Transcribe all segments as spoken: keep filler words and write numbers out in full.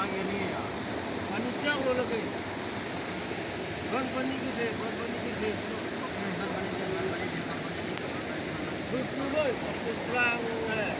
Pani chang lo lagi. Ban pani ke de, ban pani ke de. Betul, betul terang, eh.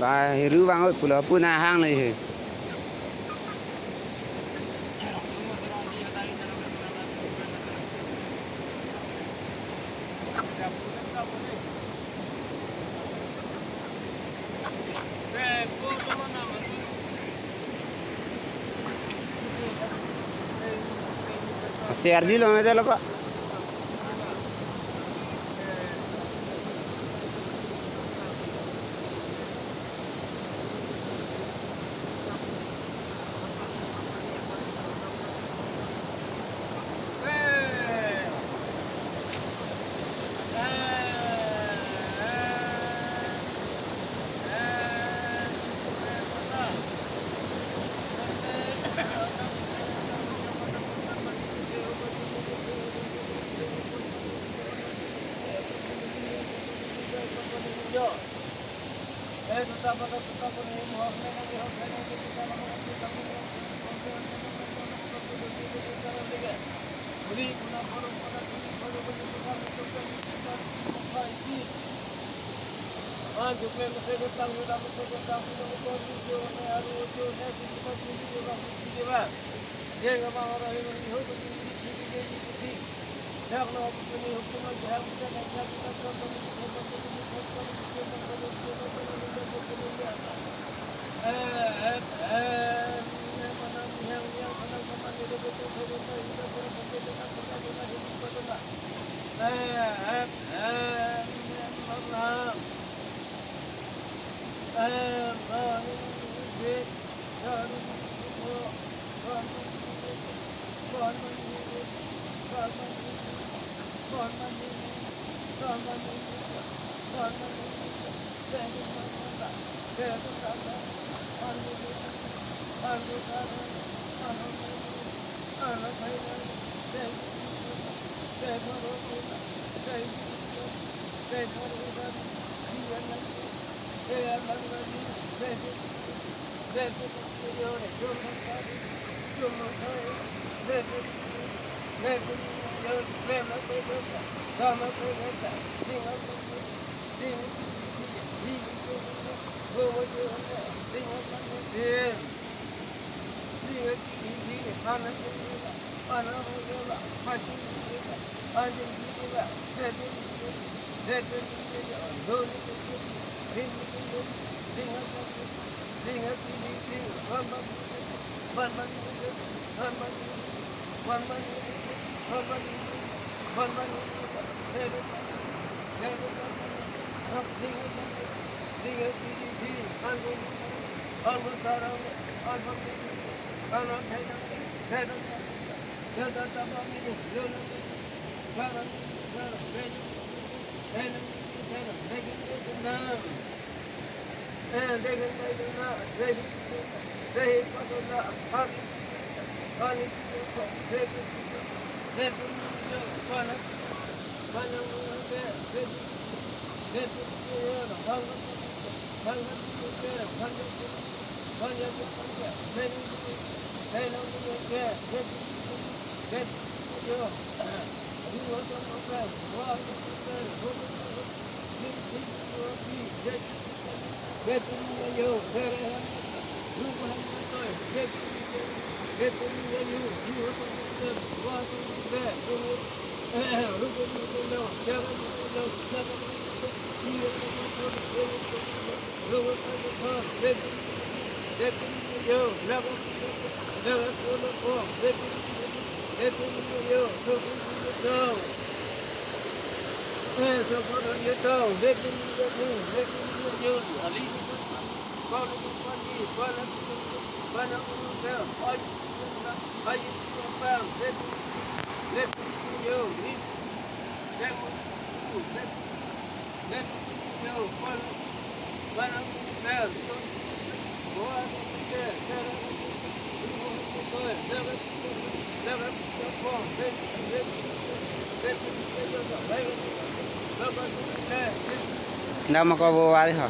Ba, hiru bang oi pulo puna hang le he. Share di lo na jalo ko. Nama ko bo wari ho.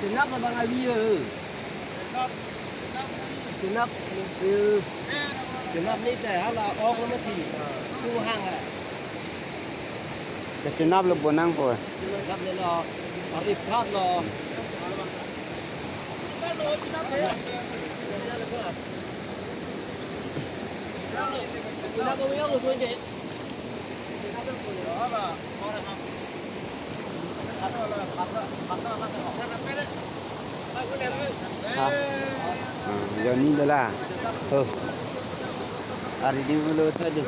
Chenap labang avi e. Chenap, eh, chenap ni te hala ok lo mati. Tu hang ha. Kachenap lo bonang po. Chenap ni lo. Ari phat lo. Chenap lo yang lo tuan je. Ha. Hmm, Joni dala. Oh. Ari di mulu tadi.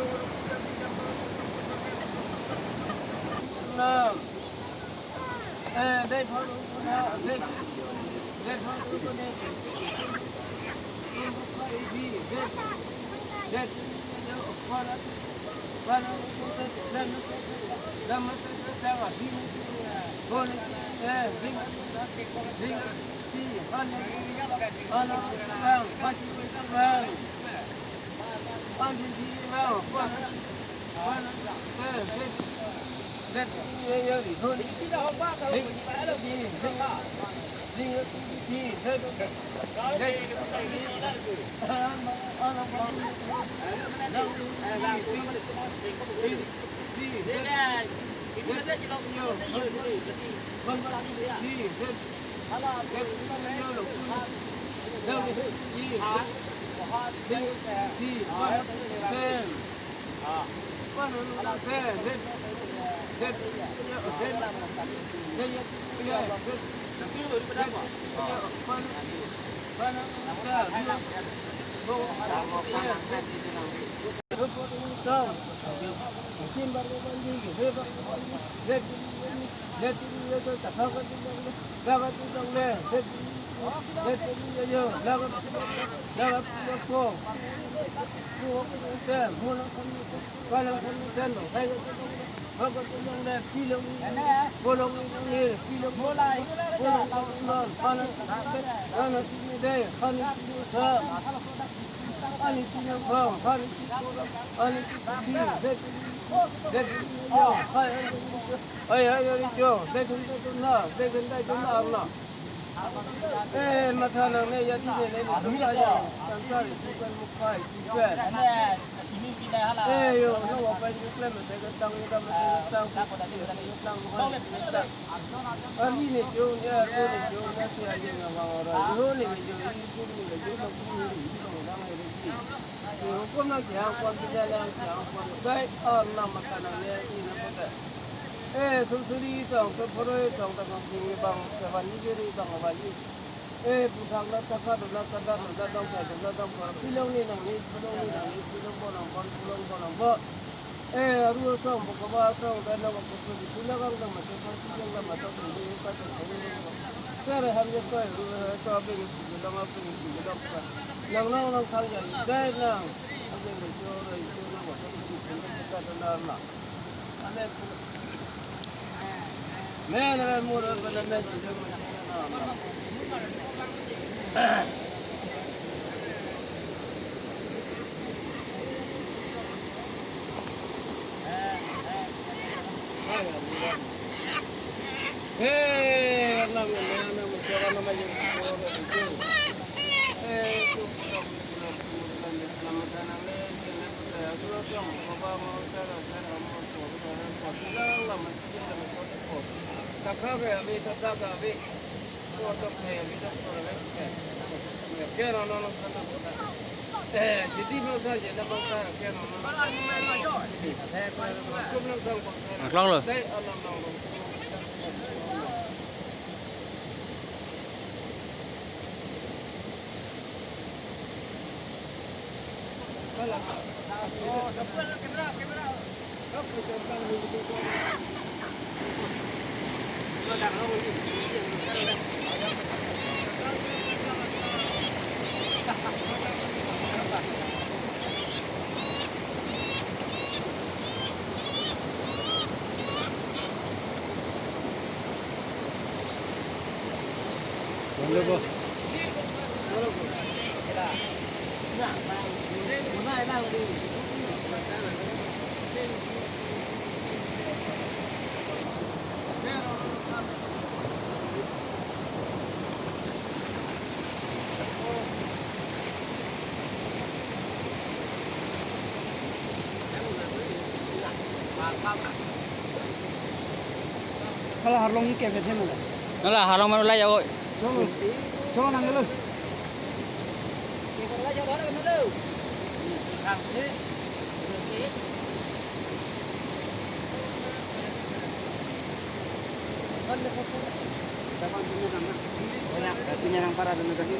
Eh, matha nangne, ya di ne, ne, ne, sansari, sukan mukai, sukan. Eh, yo, no, apa yang diklaim, saya kentang, ya, kamu kentang, kentang, kentang. Ani ne jo, ya, tu ne jo, ya, si aja nggak mau orang. Yo, ne jo, ini pun ne jo, kamu ini orang, orang ini. Hukum nangkehang pon, pinjalang kehang pon. Sai, oh, nang matha nangne, ini nang kota. Eh, sursuri tong, surphoroi tong, tong, tong, bang, sevan ni jeri tong, bali. Eh, puthak na thakha, dona kada, dona tong, kai, dona tong, kor. Pilong ni nangne, pilong ni nangne, pilong bonang pon, pilong bonang pon. Eh, aru asong, bokaba asong, dana bokosuri, pula kang tong, mate pon, pilong na matok, pilong ka tong, pilong. Sir, ham je koi, aru, eh, to abeng, pilong, abeng, pilong ka. Nang, nang, nang, khang jan, dai nang. Abeng, jo, rai, jo, nang, bokosuri, pilong ka tong, na, na. Nangklong lo. Hala harlong ni kepet he mala. Nala harlong manu lai jago. Cholo. Cholo nang lo. Punya orang para dulu tadi.